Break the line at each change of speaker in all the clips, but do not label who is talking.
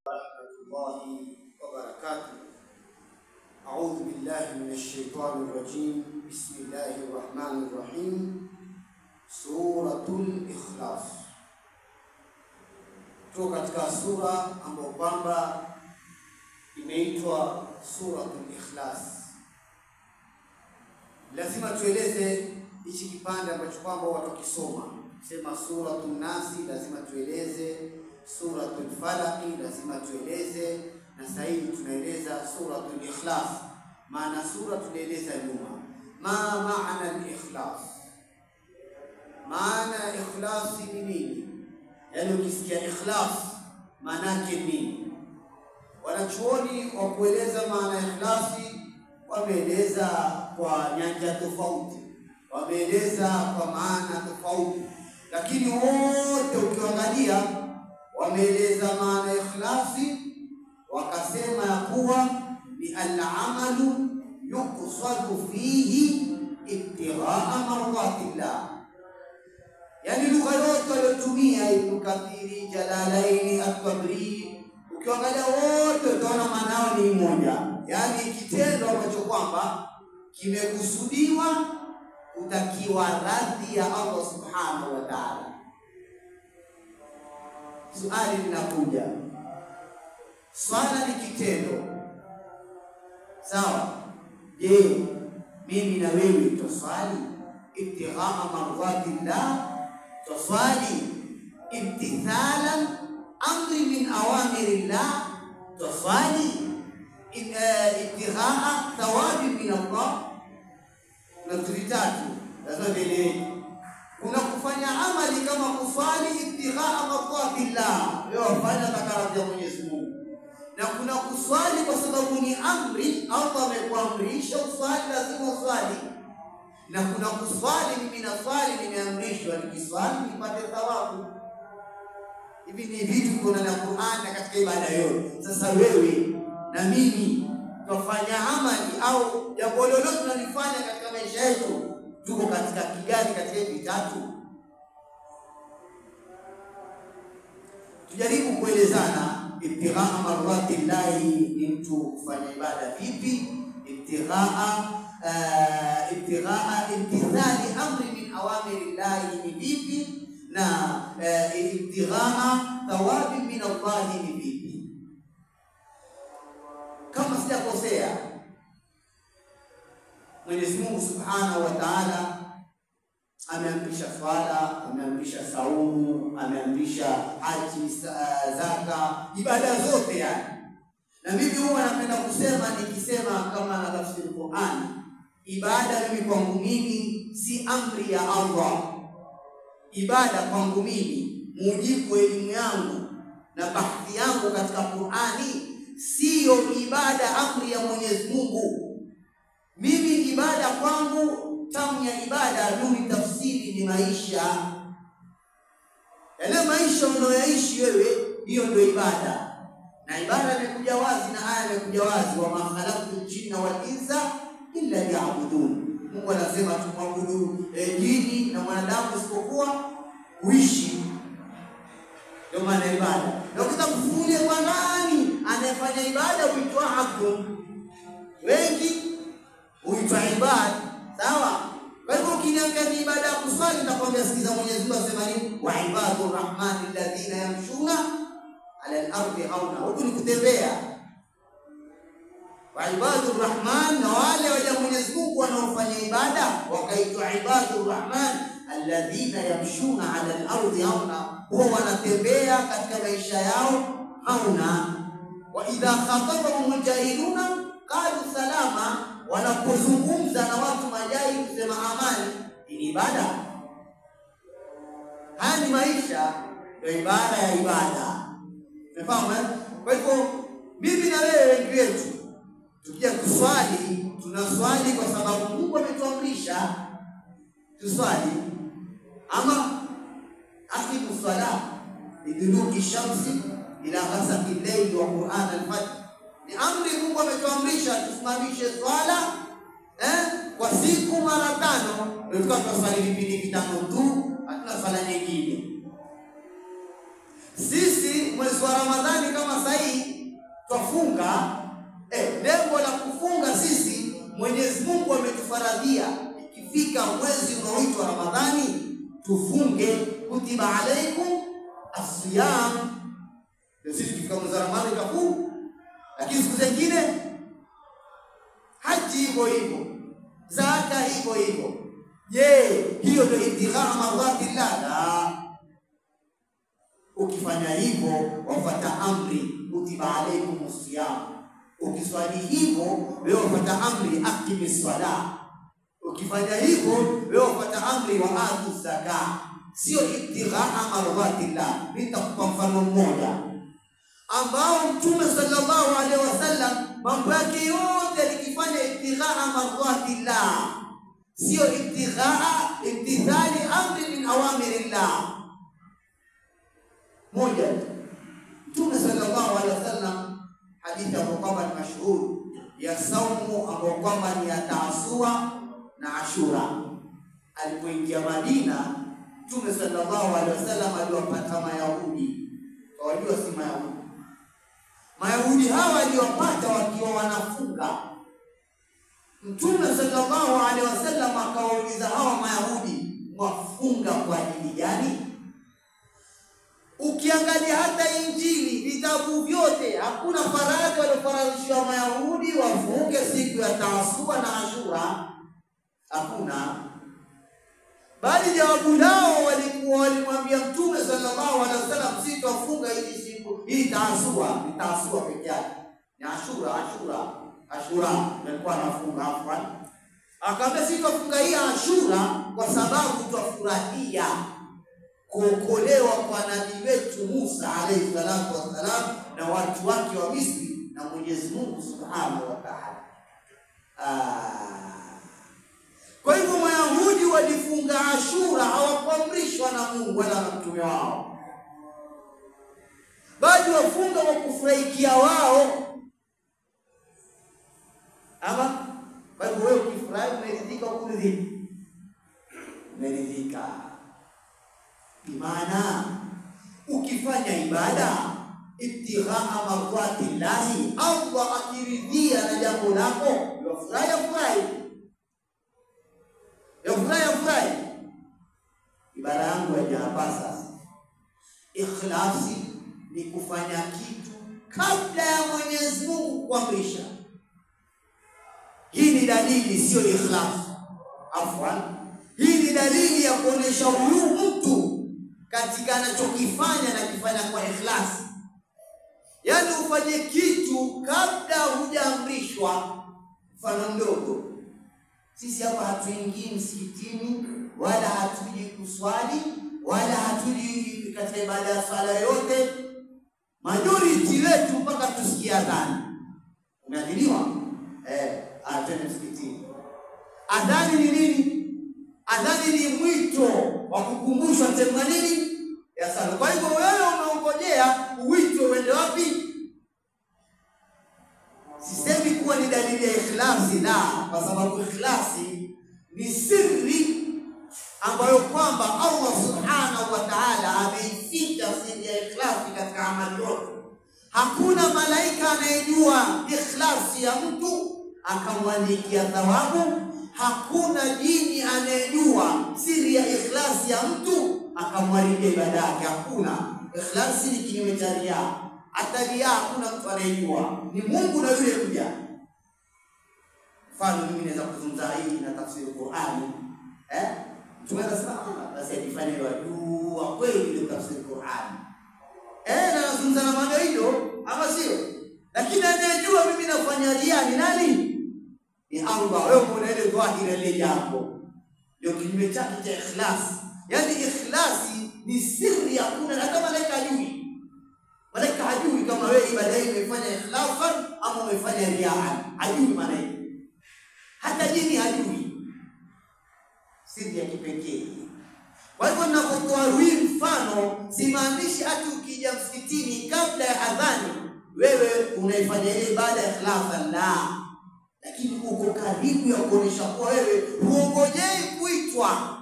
Rahmatullahi wa barakatuh. A'udhu billahi minash shaitani rajim. Bismillahir rahmanir rahim. Suratul Ikhlas. Tuko katika sura ambayo kwamba imeitwa Suratul Ikhlas. Lazima tueleze hichi kipande ambacho kwamba watu wakisoma sema Suratul Nasi, lazima tueleze Suratul Falaq, lazima tueleze, na sasa hivi tunaeleza Suratul Ikhlas. Maana sura tunaeleza nyuma. Ma maana al-ikhlas? Maana ikhlas ni nini? Yaani ukisikia ikhlas maana yake nini? Wanachuoni wa kueleza maana ikhlasi wameeleza kwa nyanja tofauti, wameeleza kwa maana tofauti, lakini wote ukiangalia wameeleza maana ikhlasi, wakasema ya kuwa ni al-amalu yuqsadu fihi ibtighaa mardatillah. Yani lugha yote waliotumia Ibn Kathiri, Jalalaini, At-Tabari, ukiangalia wote utaona maana yao ni moja. Yani kitendo ambacho kwamba kimekusudiwa kutakiwa radhi ya Allah subhanahu wa ta'ala. Swali linakuja, swala ni kitendo, sawa? Je, mimi na wewe tuswali ibtighaa mardatillah? Tuswali imtithalan amri min awamirillah? Tuswali ibtighaa thawabi min Allah? Na vitatu lazima vieleweke. Kuna kufanya amali kama kuswali ibtighaa mardatillah, wewe wafanya takara ya Mwenyezi Mungu, na kuna kuswali kwa sababu ni amri, Allah amekuamrisha uswali, lazima uswali. Na kuna kuswali, mimi naswali nimeamrishwa, nikiswali nipate thawabu. Hivi ni vitu kuna na Qur'an na katika ibada yote. Sasa wewe na mimi tufanya amali au jambo lolote tunalifanya katika maisha yetu, tuko katika kigani katika hivi vitatu? Tujaribu kuelezana. Ibtighaa marratillahi ni mtu kufanya ibada vipi? Ibtighaa imtithali amri min awamirillahi ni vipi? Na ibtighaa thawabi min Allahi ni vipi? Kama sijakosea, Mwenyezi Mungu Subhanahu wa Ta'ala ameamrisha swala, ameamrisha saumu, ameamrisha haji, zaka, ibada zote yani. Na mimi huwa napenda kusema, nikisema kama na tafsiri Qur'an, ibada mimi kwangu mimi si amri ya Allah. Ibada kwangu mimi, mujibu elimu yangu na bahthi yangu katika Qur'ani, siyo ibada amri ya Mwenyezi Mungu. Mimi ibada kwangu, tamu ya ibada nuri tafsiri ni maisha. Yale maisha unayoishi wewe, hiyo ndio ibada. Na ibada imekuja wazi na aya imekuja wazi, wa ma khalaqtul jinna wal insa illa liya'budun. Mungu anasema tumwabudu jini na mwanadamu isipokuwa kuishi. Ndio maana ibada. Na ukitaka kufunulia kwa nani anayefanya ibada huitwa abdu, wengi huitwa ibada, sawa? Kwa hivyo ukiniambia ni ibada ya kuswali, nitakwambia sikiza Mwenyezi Mungu asema nini, wa ibadur rahmani alladhina yamshuna ala al-ardi hauna. Huku ni kutembea. Wa ibadur rahman, na wale waja Mwenyezi Mungu wanaofanya ibada wakaitwa ibadur rahman alladhina yamshuna ala al-ardi hauna, huwa wanatembea katika maisha yao hauna. Wa idha khatabahum al-jahiluna qalu salama, wanapozungumza na watu majahili kusema amani. Ni ibada. Haya ni maisha, ndio ibada ya ibada. Umefahamu eh? Kwa hivyo mimi na wewe wengi wetu tukija kuswali, tunaswali kwa sababu Mungu ametuamrisha tuswali. Ama aqimu sala liduluki shamsi ila ghasaqi al-layli wa Qur'an al-fajr. Ni amri Mungu ametuamrisha tusimamishe swala kwa siku mara 5. Tulikuwa tunaswali vipindi vitano tu, hatuna swala nyingine. Sisi mwezi wa Ramadhani kama sasa hii wafunga, lengo la kufunga sisi Mwenyezi Mungu ametufaradhia ikifika mwezi unaoitwa Ramadhani tufunge, kutiba alaikum asiyam. Sisi tukifika mwezi wa Ramadhani kafu, lakini siku zingine haji hivyo hivyo, zaka hivyo hivyo. Je, hiyo ndio ibtighaa mardhatillah? La. Ukifanya hivyo wafuata amri kutiba alaikum siyam. Ukiswali hivyo wewe wafuata amri aqimis sala. Ukifanya hivyo wewe wafuata amri wa atu zaka. Sio ibtighaa mardhatillah. Nitakupa mfano mmoja ambao Mtume sallallahu alaihi wasallam mambo yake yote alikifanya ibtighaa mardhatillah, sio ibtighaa imtithali amri min awamirillah. Moja, Mtume sallallahu alaihi wasallam hadithi ambayo kwamba ni mashuhuri ya saumu ambayo kwamba ni ya Taasua na Ashura. Alipoingia Madina, Mtume sallallahu alaihi wasallam aliwapata Mayahudi. Wajua si Mayahudi. Mayahudi hawa aliwapata wakiwa wanafunga. Mtume sallallahu alaihi wasallam akawauliza hawa Mayahudi, mwafunga kwa ajili gani? Ukiangalia hata Injili, vitabu vyote, hakuna faradhi waliofaradhishiwa Mayahudi wafunge siku ya Taasua na Ashura. Hakuna. Bali jawabu lao walikuwa walimwambia Mtume sallallahu alaihi wasallam, sisi tufunga hii siku, hii Taasua, ni Taasua peke yake. Ni Ashura, Ashura, Ashura alikuwa anafunga afwan. Akamwambia sisi tufunga hii Ashura kwa sababu twafurahia kuokolewa kwa nabii wetu Musa alayhi salatu wassalam na watu wake wa Misri na Mwenyezi Mungu Subhanahu wa Ta'ala. Kwa hivyo Mayahudi walifunga Ashura, hawakuamrishwa na Mungu wala na mtume wao, bali wafunga kwa kufurahikia wao. Ama kwa hivyo wewe ukifurahi umeridhika, ukuridhika? Umeridhika. Bimaana ukifanya ibada ibtighaa mardhatillahi, Allah akiridhia na jambo lako, yafurahi yafurahi, yafurahi yafurahi. Ibada yangu ya hapa sasa, ikhlasi ni kufanya kitu kabla ya Mwenyezi Mungu kuamrisha. Hii ni dalili, sio ikhlas. Afwan, hii ni dalili ya kuonesha huyu mtu katika anachokifanya na kifanya kwa ikhlas. Yaani ufanye kitu kabla hujaamrishwa. Mfano mdogo, sisi hapa hatuingii msikitini wala hatuji kuswali wala hatuji katika ibada ya swala yote. Majority wetu mpaka tusikie adhani. Umeadhiniwa? Atende msikitini. Adhani ni nini? Adhani ni mwito wa kukumbushwa tena nini? Ya sala. Kwa hivyo wewe unaongojea wito uende wapi? Sisemi kuwa ni dalili ya ikhlasi, la, kwa sababu ikhlasi ni siri ambayo kwamba Allah Subhanahu wa Ta'ala ameificha siri ya ikhlasi katika amali yote. Hakuna malaika anayejua ikhlasi ya mtu akamwandikia thawabu. Hakuna jini anayejua siri ya ikhlasi ya mtu akamwaridia ibada yake. Hakuna. Ikhlasi ni kinyume cha riya. Hata riya hakuna mtu anayejua, ni Mungu na yule mja. Mfano mimi naweza kuzungumza hii na tafsiri Qur'ani, mtu anasema basi ajifanye wajua kweli ile tafsiri Qur'ani, na nazungumza na maana hiyo ama sio? Lakini anayejua mimi nafanya riya ni nani? Ni Allah. Wewe unaona ile dhahiri ile jambo ndio kinyume chake cha ikhlas. Yaani ikhlasi ni siri, hakuna hata malaika hajui. Malaika hajui kama wewe ibada hii umefanya ikhlasan ama umefanya riaan, hajui maana yake. Hata jini hajui. Siri ya kipekee. Kwa hivyo ninapotoa hii mfano, simaanishi ati ukija msikitini kabla ya adhani wewe unaifanya ile ibada ikhlasan, la. Lakini uko karibu ya kuonesha kuwa wewe huongojei kuitwa.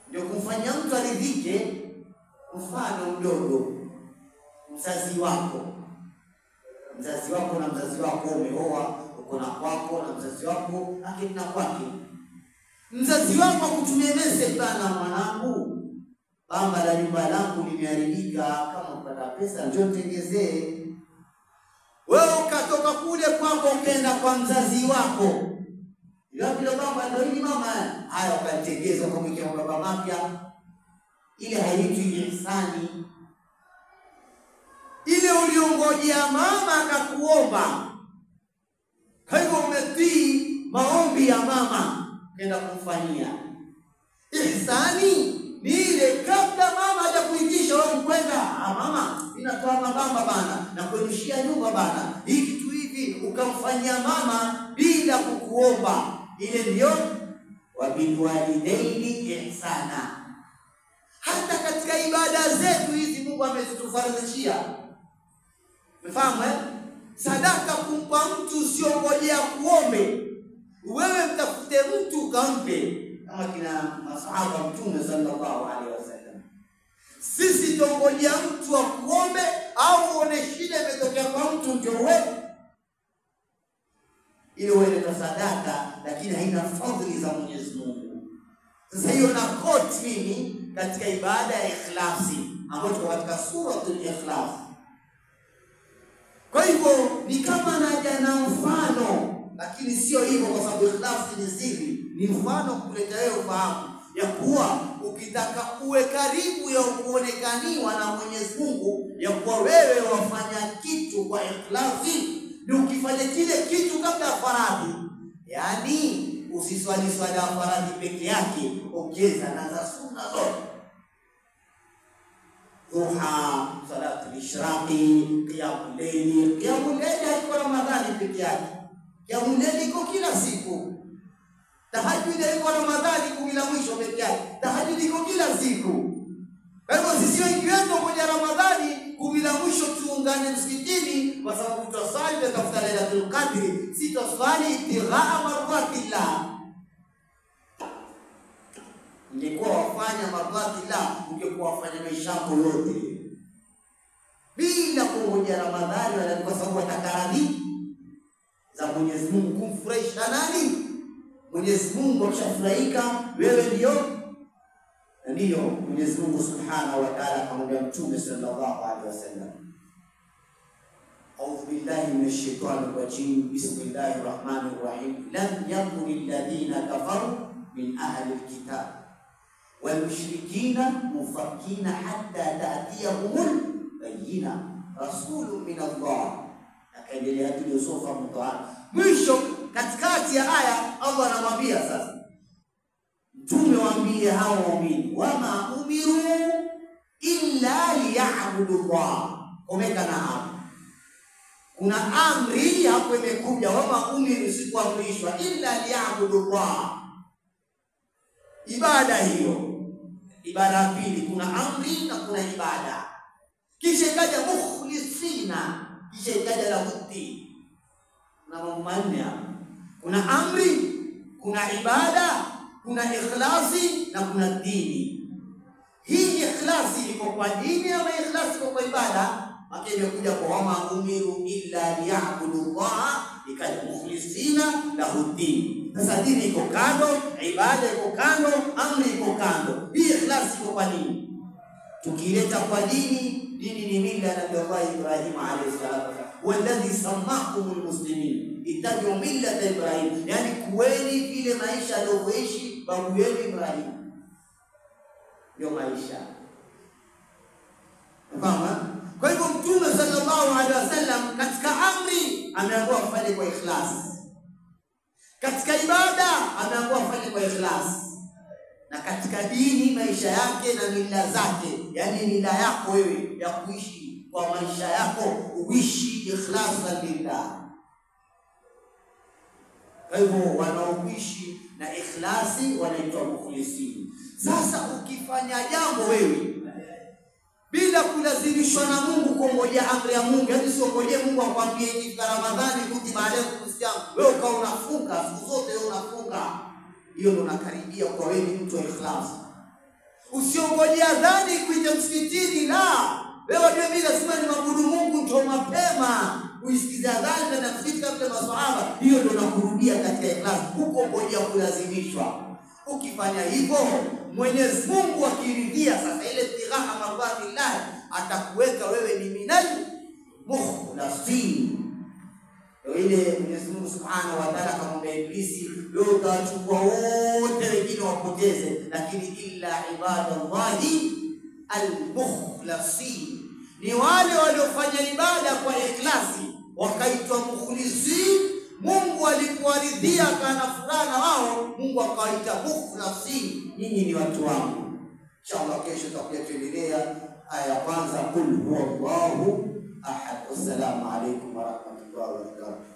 Ndio kumfanya mtu aridhike. Mfano mdogo, mzazi wako Mzazi wako na mzazi wako umeoa, uko na kwako na mzazi wako akina kwake. Mzazi wako akutumie message, bana mwanangu, bamba la nyumba langu limeharibika, kama upata pesa njoo nitengezee. Wewe ukatoka kule kwako ukaenda kwa mzazi wako, ila vile baba ndio hili mama, haya ukatengeza ukamwekea baba mapya, ile haitwi ihsani. Ile uliongojea mama akakuomba, kwa hivyo umetii maombi ya mama ukaenda kumfanyia ihsani. Ni ile kabla mama hajakuitisha wewe kwenda, ah mama, ninatoa mabamba bana na kuenushia nyumba bana, hii kitu hivi, ukamfanyia mama bila kukuomba, ile ndio wabilwalidaini ihsana. Hata katika ibada zetu hizi Mungu amezitufaradhishia. Umefahamu eh? Sadaka kumpa mtu usiongojea kuombe, wewe mtafute mtu ukampe, kama kina masahaba Mtume sallallahu alaihi wasallam. Sisi tongojea mtu akuombe au uone shida imetokea kwa mtu ndio wewe, ile wewe ni sadaka, lakini haina fadhili za Mwenyezi Mungu. Sasa hiyo na quote mimi katika ibada ya ikhlasi ambayo tuko katika suratul Ikhlas. Kwa hivyo ni kama naja na mfano, lakini sio hivyo, kwa sababu ikhlasi ni siri, ni mfano kuleta wewe ufahamu ya kuwa ukitaka uwe karibu ya kuonekaniwa na Mwenyezi Mungu, ya kuwa wewe wafanya kitu kwa ikhlasi, ni ukifanya kile kitu kabla ya faradhi. Yaani usiswali swala ya faradhi peke yake, ongeza na za sunna zote, duha, salatu ishraqi, qiyamul layli. Qiyamul layli haiko Ramadhani peke yake, qiyamul layli iko kila siku. Tahajjud haiko Ramadhani 10 la mwisho peke yake, tahajjud iko kila siku. Kwa hivyo sisi wengi wetu moja Ramadhani 10 la mwisho tuungane msikitini, kwa sababu tutaswali tutafuta Lailatul Qadri, si tuswali ibtighaa mardatillah. Ingekuwa wafanya mardatillah, ungekuwa wafanya maisha yako yote bila kungoja Ramadhani, wala kwa sababu watakaradhi za Mwenyezi Mungu. Kumfurahisha nani? Mwenyezi Mungu akishafurahika wewe ndio Mwenyezi Mungu Subhanahu wa Ta'ala akamwambia Mtume sallallahu alaihi wasallam, A'udhu billahi minash shaitani rajim, bismillahir rahmanir rahim, lam yakunil ladhina kafaru min ahli alkitab wal mushrikina mufakkina hatta ta'tiyahumul bayyina rasulun min Allah. Akaendelea tuliyosofa mtoa mwisho katikati ya aya Allah anamwambia sasa Mtume waambie hao waumini, wama umiru illa liya'budu Allah. Komeka na hapo, kuna amri hapo imekuja, wama umiru, sikuamrishwa, illa liya'budu Allah. Ibada hiyo, ibada ya pili, kuna amri na kuna ibada. Kisha ikaja mukhlisina, kisha ikaja lahuddin. Na mambo manne hapo, kuna amri, kuna ibada, kuna ikhlasi na kuna dini. Hii ikhlasi iko kwa dini ama ikhlasi iko kwa ibada? Maana imekuja kwa wama umiru illa liya'budu Allah, ikaja mukhlisina lahu din. Sasa dini iko kando, ibada iko kando, amri iko kando. Hii ikhlasi iko kwa nini? Tukileta kwa dini, dini ni mila ya Nabii Allah Ibrahim alayhi salatu wasallam, walladhi sammakumul muslimin, ittabi'u millata Ibrahim, yani kuweni vile maisha aliyoishi babu yenu Ibrahim, ndio maisha. Unafahamu? Kwa hivyo Mtume sallallahu alaihi wasallam katika amri ameambiwa afanye kwa ikhlas, katika ibada ameambiwa afanye kwa ikhlas, na katika dini maisha yake na mila zake, yani mila yako wewe ya kuishi kwa maisha yako uishi ikhlasan lillah. Kwa hivyo wanaoishi na ikhlasi wanaitwa mukhlisin. Sasa ukifanya jambo wewe bila kulazimishwa na Mungu kungoja amri ya Mungu, yaani usiongojee Mungu akwambie ikifika Ramadhani kutiba alaykum siyam, wewe ukawa unafunga siku zote, wewe unafunga, hiyo ndio unakaribia kwa wewe ni mtu wa ikhlas. Usiongojee adhani kuita msikitini, la, wewe ndio mimi lazima nimwabudu Mungu ndio mapema. Uisikize adhana na msikiti kama maswahaba, hiyo ndio nakurudia katika ikhlas, huko ngoja kulazimishwa. Ukifanya hivyo Mwenyezi Mungu akiridhia, sasa ile ibtighaa mardhatillah atakuweka wewe ni minal mukhlasin. Ndio ile Mwenyezi Mungu Subhanahu wa Ta'ala akamwambia Iblisi, wewe utawachukua wote wengine wapoteze, lakini illa ibadallahi almukhlasin, ni wale waliofanya ibada kwa ikhlasi wakaitwa mukhlisin. Mungu alipowaridhia kana furaha na wao, Mungu akawaita mukhlasin, nyinyi ni watu wangu. Inshallah kesho tutakuja tuendelea aya ya kwanza, qul huwa Allahu ahad. Wassalamu alaykum wa rahmatullahi wa barakatuh.